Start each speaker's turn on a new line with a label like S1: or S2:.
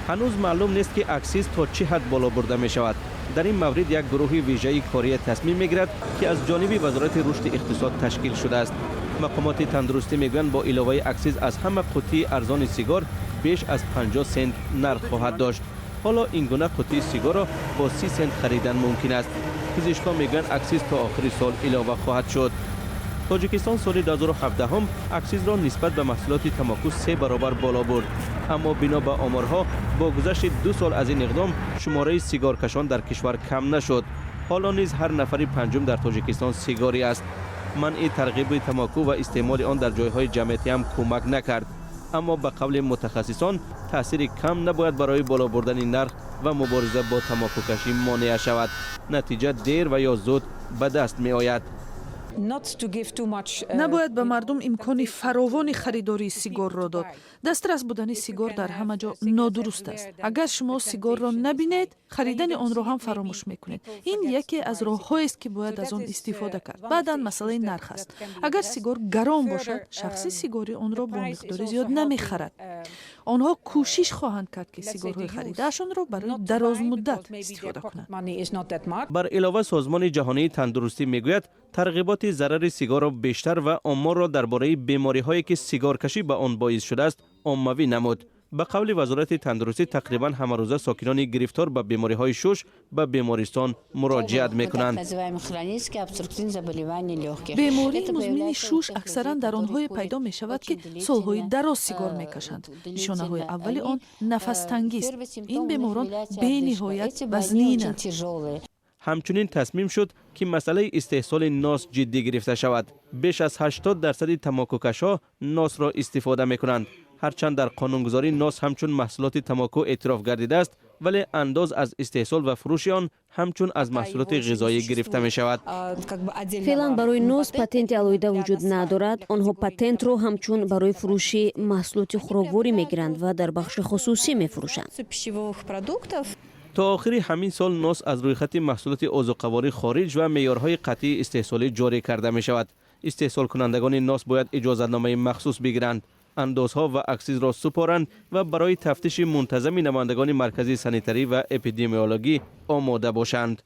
S1: Ҳанӯз маълум нест, ки аксиз то чӣ ҳад боло бурда мешавад. Дар ин маврид як гурӯҳи вижаи кория тасмим мегирад, ки аз ҷониби Вазорати рушди иқтисод ташкил шудааст. Мақомоти тандурустӣ мегӯянд, бо иловаи аксиз аз ҳама қуттии арзони сигор беш аз 50 сент нарх хоҳад дошт. Ҳоло ин гуна қуттии сигорро бо 30 сент харидан мумкин аст. Пизишкон мегӯянд, аксиз то охири сол илова хоҳад шуд. Тоҷикистон соли 2017 аксизро нисбат ба маҳсулоти тамоку се баробар боло бурд, аммо бино ба оморҳо, бо гузашти 2 сол аз ин иқдом шумораи сигоркашон дар кишвар кам нашуд. Ҳоло низ ҳар нафари панҷум дар Тоҷикистон сигорӣ аст. Манъи тарғиби тамоку ва истеъмоли он дар ҷойҳои ҷамъиятӣ ҳам кӯмак накард, аммо ба қавли мутахассисон, таъсири кам набояд барои боло бурдани нарх ва мубориза бо тамокукашӣ монеа шавад. Натиҷа дер ва ё зуд ба даст меояд.
S2: Набояд ба мардум имкони фаровони харидории сигорро дод. Дастрас будани сигор дар ҳама ҷо нодуруст аст. Агар шумо сигорро набинед, харидани онро ҳам фаромӯш мекунед. Ин яке аз роҳҳоест, ки бояд аз он истифода кард. Баъдан масъалаи нарх аст. Агар сигор гарон бошад, шахси сигорӣ онро бо миқдори зиёд намехарад. Онҳо кӯшиш хоҳанд кард, ки сигорҳои харидаашонро барои дарозмуддат истифода кунанд.
S1: Бар илова, Созмони Ҷаҳонии Тандурустӣ мегӯяд, тарғиботи зарари сигорро бештар ва оморро дар бораи бемориҳое, ки сигоркашӣ ба он боис шудааст, оммавӣ намуд. Ба қавли Вазорати тандурустӣ, тақрибан ҳамарӯза сокинони гирифтор ба бемориҳои шуш ба бемористон муроҷиат мекунанд.
S2: Бемории музмини шуш аксаран дар онҳое пайдо мешавад, ки солҳои дароз сигор мекашанд. Нишонаҳои аввали он нафастангист. Ин беморон бениҳоят вазнинанд.
S1: Ҳамчунин тасмим шуд, ки масъалаи истеҳсоли нос ҷиддӣ гирифта шавад. Беш аз 80 дарсади тамокукашҳо носро истифода мекунанд. Ҳарчанд дар қонунгузорӣ нос ҳамчун маҳсулоти тамоку эътироф гардидааст, вале андоз аз истеҳсол ва фурӯши он ҳамчун аз маҳсулоти ғизоӣ гирифта мешавад.
S3: Феълан барои нос патенти алоҳида вуҷуд надорад. Онҳо патентро ҳамчун барои фурӯши маҳсулоти хӯрокворӣ мегиранд ва дар бахши хусусӣ мефурӯшанд.
S1: То охири ҳамин сол нос аз рӯйхати маҳсулоти озуқаворӣ хориҷ ва меъёрҳои қатъии истеҳсолӣ ҷорӣ карда мешавад. Истеҳсолкунандагони нос бояд иҷозатномаи махсус бигиранд, андозҳо ва аксизро супоранд ва барои тафтиши мунтазами намояндагони Маркази санитарӣ ва эпидемиологӣ омода бошанд.